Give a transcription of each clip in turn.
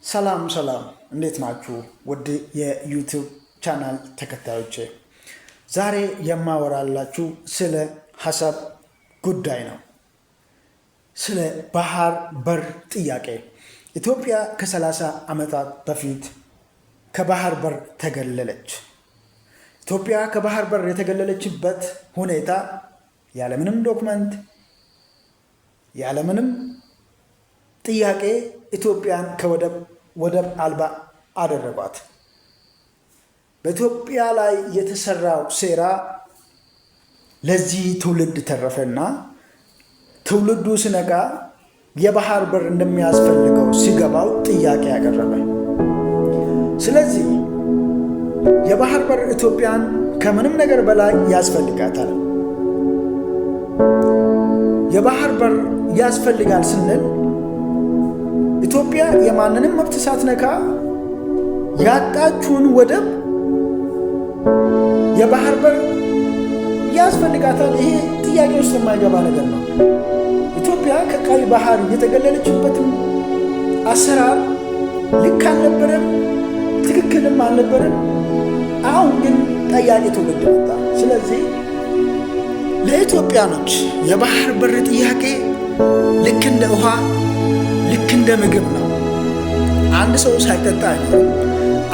ሰላም ሰላም፣ እንዴት ናችሁ? ውድ የ YouTube channel ተከታዮቼ፣ ዛሬ የማወራላችሁ ስለ አሰብ ጉዳይ ነው። ስለ ባህር በር ጥያቄ። ኢትዮጵያ ከ30 ዓመታት በፊት ከባህር በር ተገለለች። ኢትዮጵያ ከባህር በር የተገለለችበት ሁኔታ ያለምንም document፣ ያለምንም ጥያቄ ኢትዮጵያን ከወደብ ወደብ አልባ አደረጓት። በኢትዮጵያ ላይ የተሰራው ሴራ ለዚህ ትውልድ ተረፈና ትውልዱ ሲነቃ የባህር በር እንደሚያስፈልገው ሲገባው ጥያቄ ያቀረበ። ስለዚህ የባህር በር ኢትዮጵያን ከምንም ነገር በላይ ያስፈልጋታል። የባህር በር ያስፈልጋል ስንል ኢትዮጵያ የማንንም መብት ሳትነካ ያጣችውን ወደብ የባህር በር ያስፈልጋታል። ይሄ ጥያቄ ውስጥ የማይገባ ነገር ነው። ኢትዮጵያ ከቀይ ባህር የተገለለችበትም አሰራር ልክ አልነበረም፣ ትክክልም አልነበረም። አሁን ግን ጠያቂ ትውልድ መጣ። ስለዚህ ለኢትዮጵያኖች የባህር በር ጥያቄ ልክ እንደ ውሃ፣ ልክ እንደ ምግብ ነው። አንድ ሰው ሳይጠጣ አይኖርም።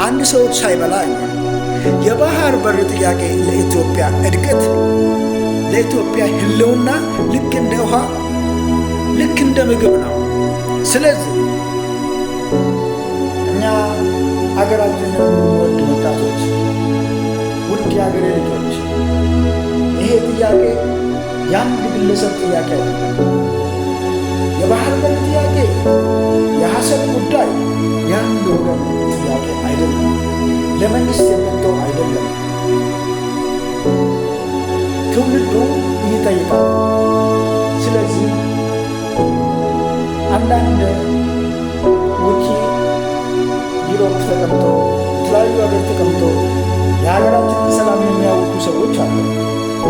አንድ ሰው ሳይበላ አይኖርም። የባህር በር ጥያቄ ለኢትዮጵያ እድገት፣ ለኢትዮጵያ ሕልውና ልክ እንደ ውሃ፣ ልክ እንደ ምግብ ነው። ስለዚህ እኛ ሀገራችንን የምንወድ ወጣቶች፣ ውድ የሀገሬ ልጆች፣ ይሄ ጥያቄ የአንድ ግለሰብ ጥያቄ አይደለም። የባህር በር ጥያቄ፣ የአሰብ ጉዳይ የአንድ ወገን ጥያቄ አይደለም። ለመንግስት የምንተው አይደለም። ትውልዱ ይጠይቃል። ስለዚህ አንዳንድ ውጪ Europe ተቀምጦ፣ የተለያዩ ሀገር ተቀምጦ የሀገራችንን ሰላም የሚያውኩ ሰዎች አሉ።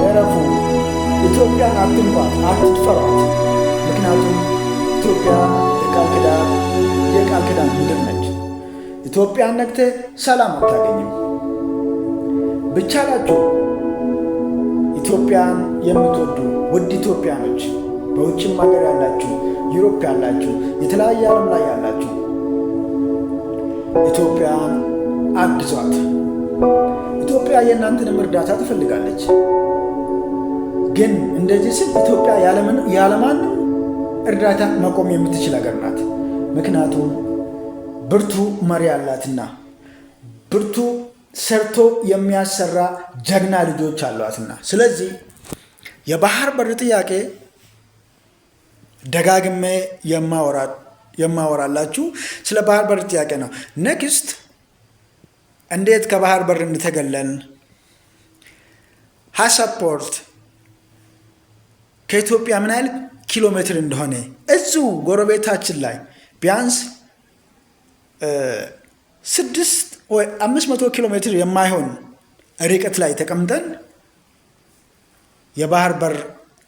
እረፉ። ኢትዮጵያን አትንኳት፣ አትድፈሯት። ምክንያቱም ኢትዮጵያ የቃል ኪዳን ምድር ነች። ኢትዮጵያን ነክተህ ሰላም አታገኝም። ብቻላችሁ ኢትዮጵያን የምትወዱ ውድ ኢትዮጵያኖች፣ በውጭም ሀገር ያላችሁ፣ Europe ያላችሁ፣ የተለያየ ዓለም ላይ ያላችሁ ኢትዮጵያን አግዟት። ኢትዮጵያ የእናንተንም እርዳታ ትፈልጋለች። ግን እንደዚህ ስል ኢትዮጵያ ያለማንም እርዳታ መቆም የምትችል ሀገር ናት። ምክንያቱም ብርቱ መሪ አላትና ብርቱ ሰርቶ የሚያሰራ ጀግና ልጆች አሏትና። ስለዚህ የባህር በር ጥያቄ ደጋግሜ የማወራላችሁ ስለ ባህር በር ጥያቄ ነው። Next እንዴት ከባህር በር እንደተገለልን፣ አሰብ port ከኢትዮጵያ ምን ያህል ኪሎ ሜትር እንደሆነ፣ እዚሁ ጎረቤታችን ላይ ቢያንስ 6 ወይ 500 ኪሎ ሜትር የማይሆን ርቀት ላይ ተቀምጠን የባህር በር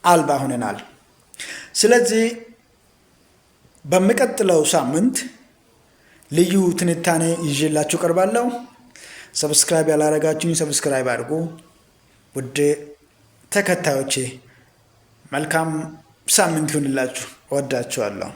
አልባ ሆነናል። ስለዚህ በሚቀጥለው ሳምንት ልዩ ትንታኔ ይዤላችሁ ቀርባለሁ። Subscribe ያላረጋችሁኝ subscribe አድርጉ። ውድ ተከታዮቼ፣ መልካም ሳምንት ይሁንላችሁ። እወዳችኋለሁ።